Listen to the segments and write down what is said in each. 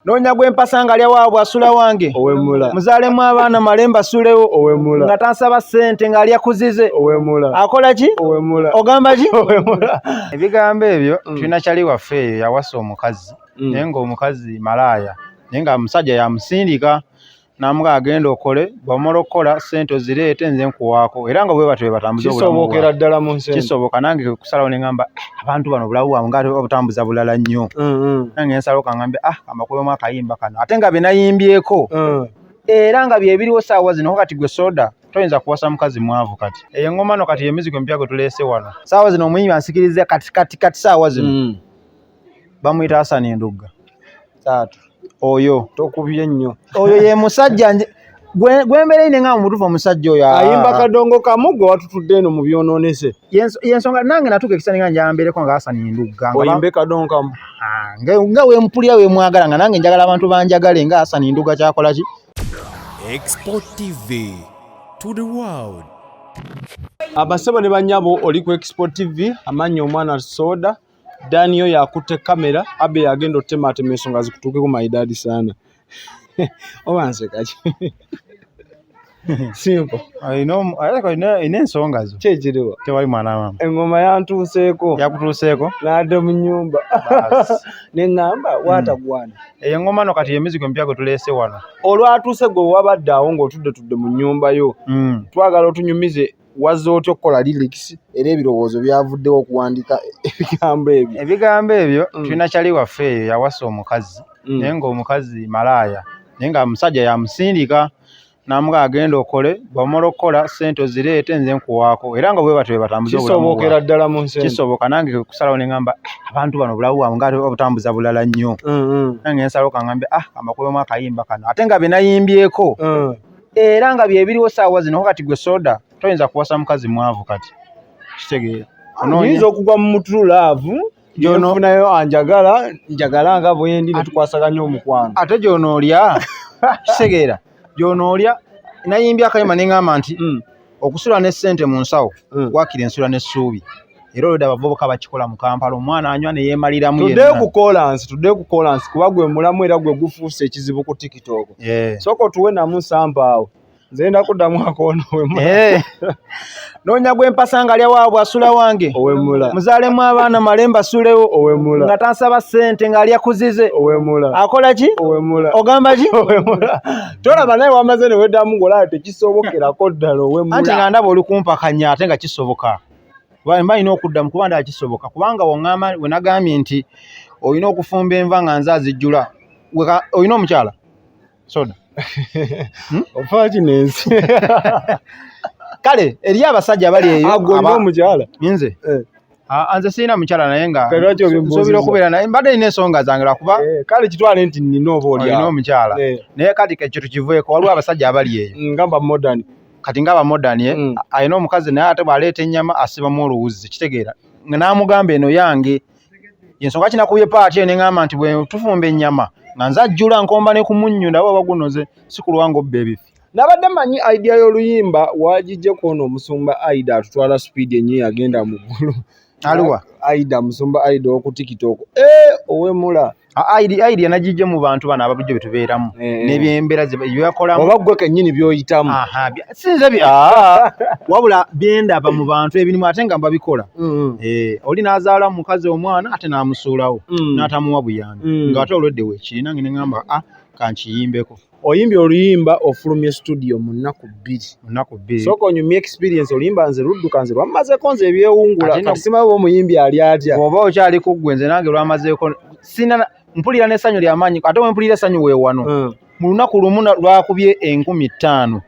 Noonya gwe mpasa ng'alya waabwe asula wange. Owemula. Muzaalemu abaana male mbasulewo. Owemula. Nga tansaba ssente ng'alya kuzize. Owemula. Akola ki? Owemula. Ogamba ki? Owemula. Ebigambo ebyo tulina kyali waffe eyo yawasa omukazi naye ng'omukazi malaaya naye nga omusajja yamusindika n'amugaa agenda okole bw'omala okukola ssente ozireete nze nkuwaako era nga bwe batyo bwe batambuza obulamu Kisobokera bwabwe. ddala mu nsi eno. Kisoboka nange kusalawo ne ŋŋamba abantu bano obulamu bwabwe nga obutambuza bulala nnyo. Nange nsalawo kaŋŋambe kamakubemu akayimba kano ate nga bye nayimbyeko era nga bye biriwo ssaawa zino kati gwe soda toyinza kuwasa mukazi mwavu kati. Eyo eŋŋoma no kati emizigo emipya gwe tuleese wano. Ssaawa zino omuyimbi ansikiriza kati kati kati ssaawa zino bamuyita Hassan Ndugga. Taata. Oyo. Tokubye nnyo. Oyo ye musajja gwe mbeera ine nga mutuufu omusajja oyo. Ayimba kadongo kamu gwe watutudde eno mu byonoonese. Yensonga nange natuuka ekisa nga njambeereko nga Hassan Ndugga. Oyimbe kadongo kamu. Nga wempulira we mwagala nga nange njagala abantu banjagale nga Hassan Ndugga kyakola ki? Export TV to the world. Abasebo ne bannyabo oli ku Export TV, amannya omwana soda, Daniel yakutte kamera, Abe yagenda otemaatema ensonga zikutuukeko maridadi sana. Oba nseka ki? Simple. Olina ensonga zo. Ki ekiriwo? Tewali mwana wa maama. Engoma yantuuseeko. Yakutuuseeko? N'adde mu nnyumba. Ne ŋŋamba waatagwana. Eyo engoma no kati emizigo emipya gwe tuleese wano. Olwatuuse gwe wabadde awo ng'otuddetudde mu nnyumba yo. Twagala otunyumize wazze otya okukola lyrics era ebirowoozo byavuddewo okuwandiika ebigambo ebyo. Ebigambo ebyo tulina kyali waffe eyo yawasa omukazi naye ng'omukazi malaaya naye nga omusajja yamusindika n'amugaa agenda okole bw'omala okukola ssente ozireete nze nkuwaako era nga bwe batyo bwe batambuza obulamu bwabwe. Kisobokera ddala mu nsi eno. Kisoboka nange kusalawo ne ŋŋamba abantu bano obulamu bwabwe nga obutambuza bulala nnyo. Nange nsalawo kaŋŋambe kamakubemu akayimba kano ate nga bye nayimbyeko era nga bye biriwo ssaawa zino kati gwe soda toyinza kuwasa mukazi mwavu kati. Kitegeera. Oyinza okugwa mu mutulu laavu nfunayo anjagala njagala nga bwendi ne tukwasaganya omukwano. Ate gy'onoolya kitegeera gy'onoolya nayimbye akayimba ne ŋŋamba nti okusula ne ssente mu nsawo waakiri ensula n'essuubi era olwedda abavubuka bakikola mu Kampala omwana anywa ne yeemaliramu yenna. Tuddeyo ku koolansi kuba gwe mulamu era gwe gufuuse ekizibu ku TikTok. Sooka otuwe namu sampa awo. Nze ngenda kuddamu akoono owemula. Noonya gwe mpasa ng'alya waabwe asula wange. Owemula. Muzaalemu abaana male mbasulewo. Owemula. Nga tansaba ssente ng'alya kuzize. Owemula. Akola ki? Owemula. Ogamba ki? Owemula. Tolaba naye wamaze ne weddamu ng'olaba tekisobokerako ddala owemula. Anti nga ndaba oli kumpakanya ate nga kisoboka. Mba nina okuddamu kuba ndaba kisoboka kubanga w'oŋŋamba we nagambye nti olina okufumba enva nga nze azijjula. Olina omukyala? Soda. Ofa ki n'ensi? Kale eriyo abasajja abali eyo. Gwe olina omukyala? Nze? Nze sirina mukyala naye nga Kale lwaki obimbuuzizza? nsuubira okubeera naye mbadde nina ensonga zange lwakuba Kale kitwale nti nnina oba oli olina awo. omukyala. Naye kati ekyo tukiveeko waliwo abasajja abali eyo. Nga ba modern. Kati nga ba modern, alina omukazi naye ate bw'aleeta ennyama asibamu oluwuzi kitegeera. N'amugamba eno yange. Ensonga kinakubye paati eyo ne ŋŋamba nti bwe tufumba ennyama nga nze ajjula nkomba ne ku munnyu ndaba oba gunoze si kulwa ng'obba ebifi. Nabadde mmanyi idea y'oluyimba waagijje kw'ono omusumba Aida atutwala speed ennyo yagenda mu ggulu. Aliwa? Aida, musumba Aida ow'oku TikTok. Owemula. Idea nagijje mu bantu bano ababulijjo be tubeeramu n'ebyembeera bye bakolamu. Oba ggwe kennyini by'oyitamu. Sinze wabula bye ndaba mu bantu ebirimu ate nga babikola. Oli n'azaala mukazi omwana ate n'amusuulawo n'atamuwa buyambi ng'ate olwedde weekiri nange ne ŋŋamba kankiyimbeko. Oyimbye oluyimba ofulumye studio mu nnaku bbiri. Mu nnaku bbiri. Sooka onyumye experience oluyimba nze ludduka nze lwammazeeko nze ebyewungula kati simanyi oba omuyimbi ali atya. Bw'oba okyali ku ggwe nze nange lwamazeeko sina mpulira n'essanyu ly'amaanyi ate bwe mpulira essanyu we wano. Mu lunaku lumu lwakubye 5000.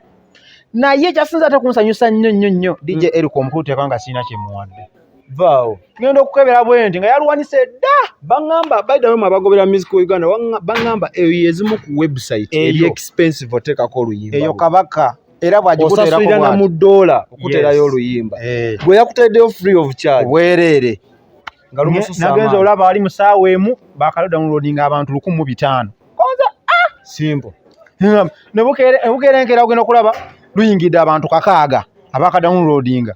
Naye kyasinze ate kunsanyusa nnyo nnyo nnyo DJ Eric omukulu teeka nga sirina kye muwadde. Vaawo. Ngenda okukebera bwe nti nga yalwanise dda. Baŋŋamba by the way abagobera music wa Uganda baŋŋamba eyo y'ezimu ku website eri expensive oteekako oluyimba. Eyo Kabaka era bw'agikuteerako osasulira na mu ddoola okuteerayo oluyimba. Gwe yakuteereddeyo free of charge. Obwereere. Nga lumususa Nagenze amaanyi. olaba ali mu ssaawa emu baakadownloadinga abantu 1500. Konza Simple. Ne bukeera enkeera ogenda okulaba luyingidde abantu 6 abaakadownloadinga.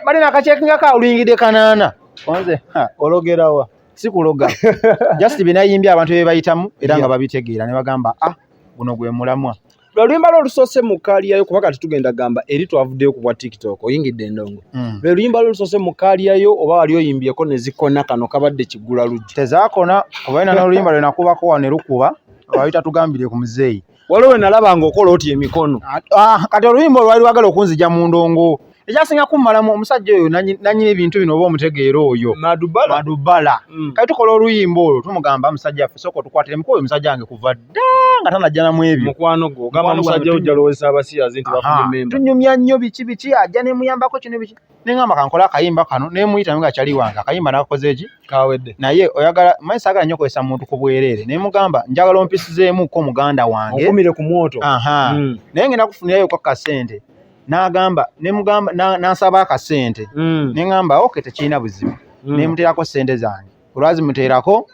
Balina akaceekingako awo luyingidde 8. Konze Ologerawa? Sikuloga, just binayimbye abantu bye bayitamu era nga babitegeera ne bagamba, ah, guno gwe mulamwa. Lwe luyimba lwo olusoose mu career yo, kuba kati tugenda gamba eri twavuddeyo ku bwa TikTok, oyingidde endongo. Lwe luyimba lwo olusoose mu career yo oba wali oyimbyeko ne zikona? Kano kabadde kiggula luggi. Tezaakona, kuba ina n'oluyimba lwe nakubako wano ne lukuba, wali tatugambire ku muzeeyi. Waliwo we nalaba ng'okola oti emikono. Ah, kati oluyimba olwali lwagala okunzija mu ndongo, ekyasinga kummalamu omusajja oyo nannyini ebintu bino oba omutegeera oyo. Madubala. Madubala. Kati tukola oluyimba olwo, tumugamba, musajja waffe, sooka otukwatire mukuba oyo musajja wange kuva dda nga tanajja namu ebyo. Mukwano gwo ogamba. Mukwano musajja gwange. Ojja lowooza abasiyazi nti bafunye memba. Tunyumya nnyo biki biki, ajja nemuyambako kino biki, neŋŋamba kankole akayimba kano, nemuyita nga kyali wange akayimba nakoze eki. Kawedde. Naye oyagala manyi saagala nnyo kozesa muntu ku bwereere, nemugamba njagala ompisizeemuko muganda wange. Okumire ku mwoto. Aha. Naye ngenda kufunirayo ko akasente, n'agamba nemugamba n'ansaba akasente. Neŋŋamba okay, tekirina buzibu. Nemuteerako sente zange, olwazimuteerako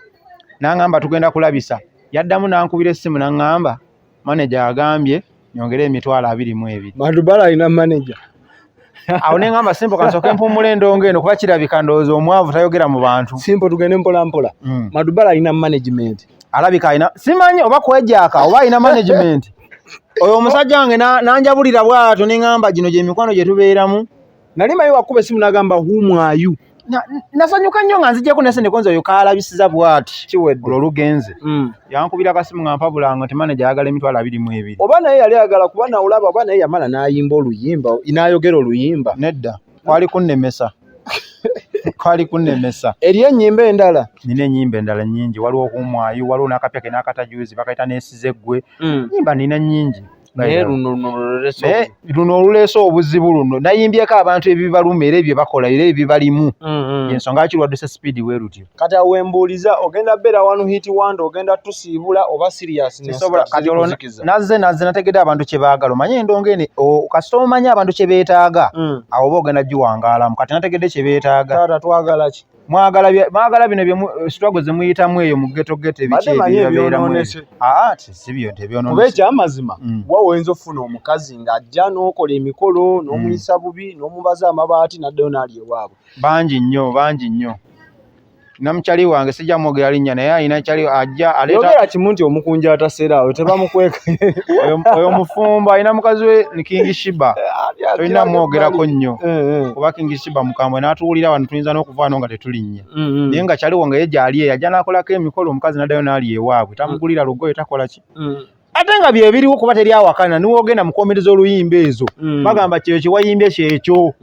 n'aŋŋamba tugenda kulabisa. Yaddamu n'ankubira essimu n'aŋŋamba manager agambye nyongere 22,000. Madubala alina manager. Awo neŋŋamba simple, kansooke mpummula endongo eno, kuba kirabika ndowooza omwavu tayogera mu bantu. Simple, tugende mpola mpola. Madubala alina management. Alabika alina, simanyi oba kwejaaka oba alina management. Oyo omusajja wange nanjabulira bw'atyo, neŋŋamba gino gye mikwano gye tubeeramu. Nali manyi wakuba essimu n'agamba, "Whom are you?" Nasanyuka nnyo nga nzijjako nese nekonza oyo kaalabisiza bw'ati. Kiwedde. Olwo olugenze yankubira akasimu nga mpabulanga nti manager ayagala 22,000. Oba naye yali ayagala kuba nawulaba, oba naye yamala n'ayimba oluyimba, n'ayogera oluyimba. Nedda, kwali kunnemesa, kwali kunnemesa. Eriyo ennyimba endala? Nina ennyimba endala nnyingi, waliwo okumwayo, waliwo n'akapya ke n'akatajuzi bakayita neesize ggwe. Nnyimba nina nnyingi. Naye luno luno lulese. Naye luno oluleese obuzibu, luno nayimbyeko abantu ebibaluma era ebyo bakola era ebibalimu, ensonga lwaki lwadduse speed bwe lutyo. Kati awo wembuuliza, ogenda beera one hit wonder, ogenda tusiibula oba serious? Sisobola kati olwo nazze nategedde abantu kye baagala. Omanye endongo eno, kasita omanye abantu kye beetaaga, awo oba ogenda giwangaalamu. Kati nategedde kye beetaaga. Taata, twagala ki? Mwagala bino struggle ze muyitamu eyo mu ghetto ghetto, ebiki Badde manyi ebibabeeramu ebyo. ebyonoonese. Aa, si byo nti Kuba ebyonoonese. ekyamazima, wa oyinza okufuna omukazi ng'ajja n'okola emikolo n'omuyisa bubi n'omubaza amabaati n'addayo n'ali ewaabwe. Bangi nnyo, bangi nnyo. Namukyali wange sijja mwogera linnya, naye alina kyali ajja aleeta. Yogera kimu nti omukunja ataseera awo tebamukweka. Oyo mufumbo, alina mukazi we ni King Shiba, tolina mwogerako nnyo kuba King Shiba mukambwe n'atuwulira wano, tuyinza n'okuva wano nga tetulinnya. Naye nga kyali wange ye gyali eyo, ajja n'akolako emikolo, omukazi n'addayo n'ali ewaabwe, tamugulira lugoye, takola ki, ate nga bye biriwo kuba teri awakana. Niwogenda mukomereza oluyimba ezo, bagamba kyekyo kyewayimbye kyekyo.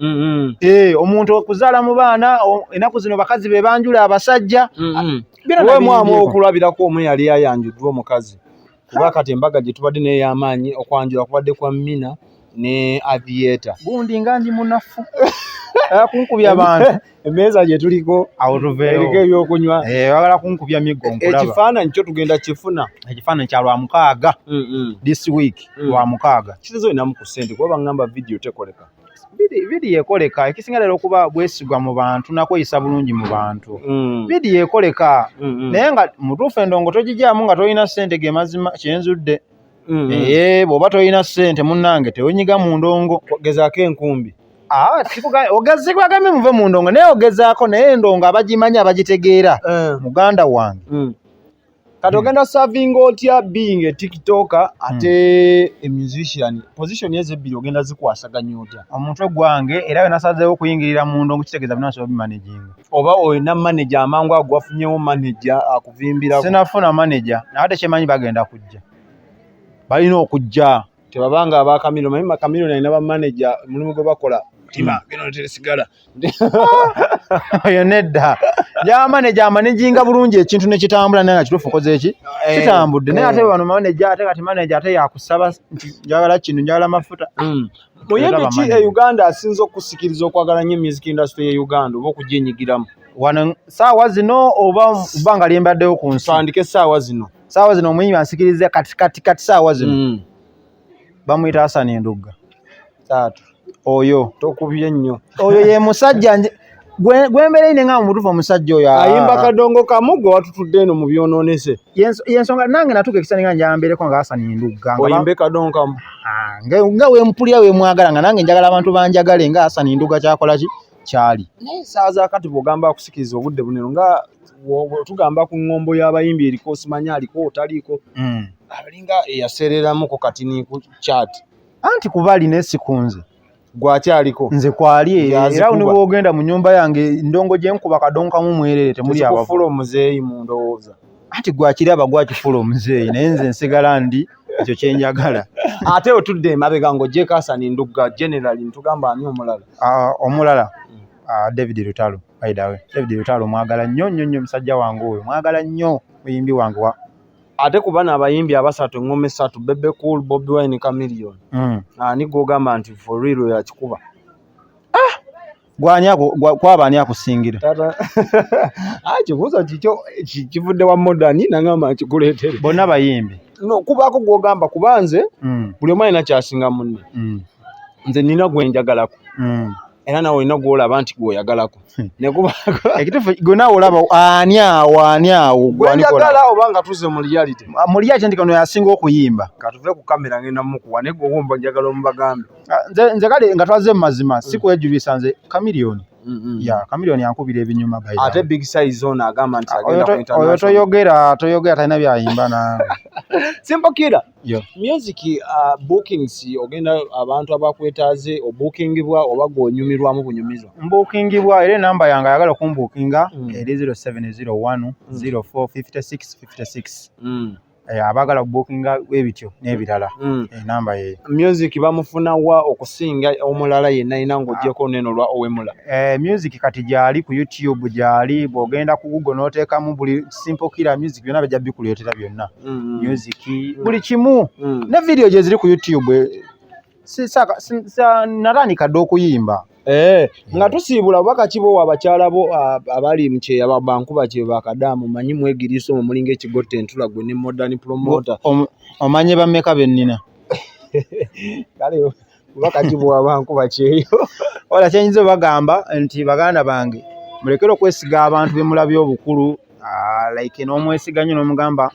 Omuntu okuzaala mu baana, ennaku zino bakazi be banjula abasajja. Byonna Weemwamu nabiyimbyeko. Okulabirako omu yali ayanjuddwa omukazi, kuba kati embaga gye tubadde naye ey'amaanyi, okwanjula kubadde kwa Mina ne Aviator. Gundi nga ndi munafu kunkubya abantu. Emmeeza gye tuliko awo tuveewo. Eriko ebyokunywa. Bagala kunkubya miggo, nkulaba. Ekifaananyi kyo tugenda kifuna? Ekifaananyi kya Lwamukaaga, this week. Lwamukaaga. Kitegeeza olinamu ku ssente, kuba baŋŋamba vidiyo tekoleka. Vidiyo ekoleka, ekisinga ddala okuba bwesigwa mu bantu nakweyisa bulungi mu bantu. Vidiyo ekoleka, naye nga mutuufu endongo togijaamu nga tolina ssente, ge mazima kyenzudde. Bw'oba tolina ssente munnange, tewenyiga mu ndongo. Gezaako enkumbi. Ah, sikugambye muve mu ndongo, naye ogezaako, naye endongo abagimanyi abagitegeera, muganda wange. Kati ogenda savinga otya being a TikToker ate a musician? Position ezo ebbiri ogenda zikwasaganya otya? Omutwe gwange, era we nasazeewo okuyingirira mu ndongo, kitegeeza byonna nsobola bimanaginga. Oba olina manager amangu ago wafunyewo manager akuvimbirako? Sinafuna manager, naye ate kyemanyi bagenda kujja, balina okujja. Tebabanga aba Kamilo, manyi Kamilo alina bamanager, omulimu gwe bakola tima genda oletere sigala. Oyo nedda, ja manager amanaginga bulungi ekintu ne kitambula, naye nga kituufu okoze eki, kitambudde. Naye ate bano manager, ate kati manager ate yakusaba nti njagala kino, njagala mafuta. Muyimbi ki Manager. e Uganda asinza okusikiriza okwagala nnyo music industry ye Uganda oba okugyenyigiramu? Wano saawa zino oba bbanga lye mbaddewo ku nsi? Tandike essaawa zino. Saawa zino omuyimbi ansikiriza kati kati kati saawa zino, bamuyita Hassan Ndugga. Taata. Oyo. Tokubye nnyo. Oyo ye musajja gwe mbeera ine nga mutuufu omusajja oyo. Ayimba kadongo kamu gwe watutudde eno mu byonoonese. Yensonga nange natuuka ekisa nga njambeereko nga Hassan Ndugga nga oyimbe kadongo kamu. Ah, nga wempulira wemwagala, nga nange njagala abantu banjagale nga Hassan Ndugga kyakola ki kyali. Naye essaawa za kati bw'ogamba akusikiriza obudde buneno nga Tugamba ku ngombo y'abayimbi eriko osimanya aliko otaliiko, alinga eyaseereramuko katini ku chat. Anti kuba alina esikunze. Gwakyaliko. Nze kwali era Yazikuba. ne bwogenda mu nnyumba yange ndongo gye nkuba kadonkamu mwerere, temuli abavu. Tekikufuula omuzeeyi mu ndowooza? Anti gwakiraba gwakifuula omuzeeyi, naye nze nsigala ndi ekyo kyenjagala. Ate otudde emabega ng'oggyeko Hassan Ndugga generally, ntugamba ani omulala? Ah, omulala, ah, David Lutalo. By the way, David Lutalo mwagala nnyo nnyo nnyo, musajja wange oyo mwagala nnyo, muyimbi wange wa Ate ku bano abayimbi abasatu, eŋŋoma esatu, Bebe Cool, Bobi Wine, Chameleone, ani gw'ogamba nti for real yakikuba? Gwani kwaba ani akusingira? Tata, ah, kibuuzo kikyo kivudde wa Modern nangamba nkikuleetere. Bonna bayimbi. No, kubaako gw'ogamba, kuba nze buli omu alina kyasinga munne. Nze nina gwe njagalako, era nawe olina gw'olaba nti gw'oyagalako. Nekubaako Ekituufu gwe naawe olaba ani awo, ani awo gwe gwani gw'olaba? Njagala oba nga tuze mu reality. Ah, mu reality nti kano yasinga okuyimba. Katuve ku kamera, ngenda mukuwa, naye gwe owomba njagala omubagambe. Ah, nze kale nga twaze mu mazima, si kwejubisa, nze Chameleone. Ya Chameleone yankubira ebinyuma, by the way. Ate Big Size ono agamba nti Ah, agenda oyo ku oyo international. Toyogera, toyogera, talina byayimba naawe. Simple Killer. Yo. Music, bookings, ogenda abantu abakwetaaze obookingibwa oba gw'onyumirwamu bunyumizwa? Mbuukingibwa, era enamba yange ayagala okumbuukinga eri 0701 04 56 56. Abaagala okubuukinga ebityo n'ebirala, enamba yeyo. Music bamufuna wa okusinga omulala yenna yina ng'oggyeko neno lwa Owemula? Music kati gyali ku YouTube, gyali bw'ogenda ku Google n'oteekamu buli Simple Killer music, byonna bijja bikuleetera byonna. Music buli kimu ne video gye ziri ku YouTube. Natandika dda okuyimba. Nga tusiibula, obubaka ki bwowa abakyala bo abali mu kyeya, bankuba kye bakadaamu, manyi mwegiriisa omwo mulinga ekigotta entula, gwe ne Modern Promoter? Omanye bameka be nnina? Kale bubaka ki bwowa bankuba kyeyo? Wala kyenyinza obagamba nti baganda bange, mulekere okwesiga abantu be mulabye obukulu, like n'omwesiga nnyo n'omugamba,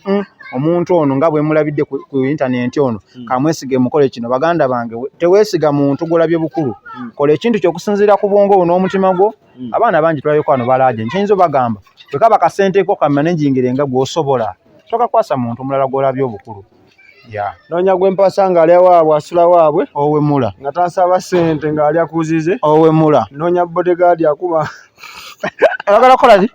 omuntu ono nga bwe mulabidde ku internet ono, kamwesige mukole kino." Baganda bange, teweesiga muntu gw'olabye bukulu. Kola ekintu kyokusinziira ku bwongo bwo n'omutima gwo. Abaana bangi tulabyeko wano balaaje. Nkiyinza obagamba, bwe kaba kasenteko kamanagingire nga gw'osobola, tokakwasa muntu mulala gw'olabye obukulu. Ya. Noonya gwe mpasa ng'alya waabwe, asula waabwe, Owemula. nga tansaba ssente, ng'alya kuzize. Owemula. Noonya bodyguard akuba. Oyagala kukola ki?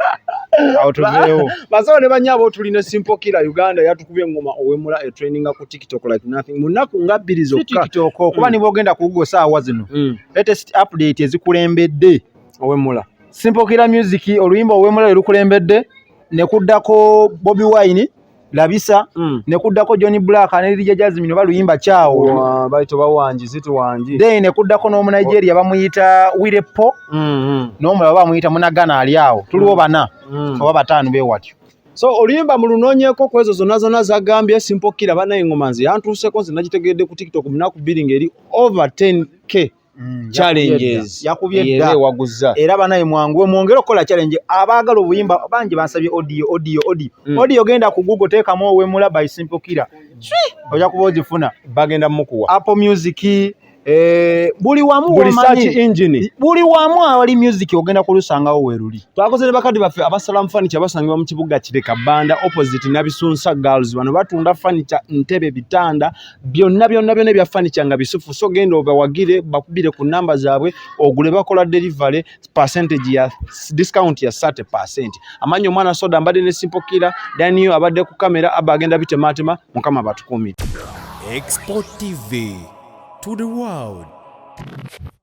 Awo tuveewo. Basawo ne bannyabo, tulina Simple Killer Uganda yatukubye engoma Owemula etraininga ku TikTok like nothing mu nnaku nga 2 Si zokka. TikTok, kuba ne bw'ogenda ku Google saawa zino, latest update ezikulembedde, Owemula. Simple Killer Music oluyimba Owemula lwe lukulembedde, ne kuddako Bobi Wine Labisa, ne kuddako John Black ne Lydia Jasmine oba luyimba kyawo. Bayita oba wangi ziti wangi. Then ne kuddako n'Omunigeria bamuyita Wirepo, n'omulala bamuyita Munagana ali awo. Tuliwo bana oba bataano be watyo. So oluyimba mulunoonyeeko ku ezo zonna zonna zagambye Simple Killer. Banaye engoma nze yantuuseko, nze nagitegedde ku TikTok mu nnaku 2 ng'eri over 10K challenges. Yakubye Era dda. Ewaguzza. Era banaye mwanguwe mwongere okukola challenge. Abaagala obuyimba bangi bansabye audio, audio, audio. Audio, genda ku Google, teekamu Owemula by Simple Killer, ojja kuba ogifuna. Bagenda mukuwa. Apple Music, buli wamu buli womanyi. Search engine. Buli wamu awali music ogenda kulusangawo weruli. Twakoze ne bakadde baffe abasalamu furniture, basangibwa mu kibuga Kireka Banda, opposite Nabisunsa Girls. Bano batunda furniture, ntebe, bitanda, byonna byonna byonna ebya furniture nga bisufu. So genda obawagire, bakubire ku namba zaabwe ogule, bakola delivery, percentage ya discount ya 30%. Amanyi omwana soda, mbadde ne Simple Killer Daniel, abadde ku kamera aba agenda bitematema. Mukama batukuumire. Export TV to the world.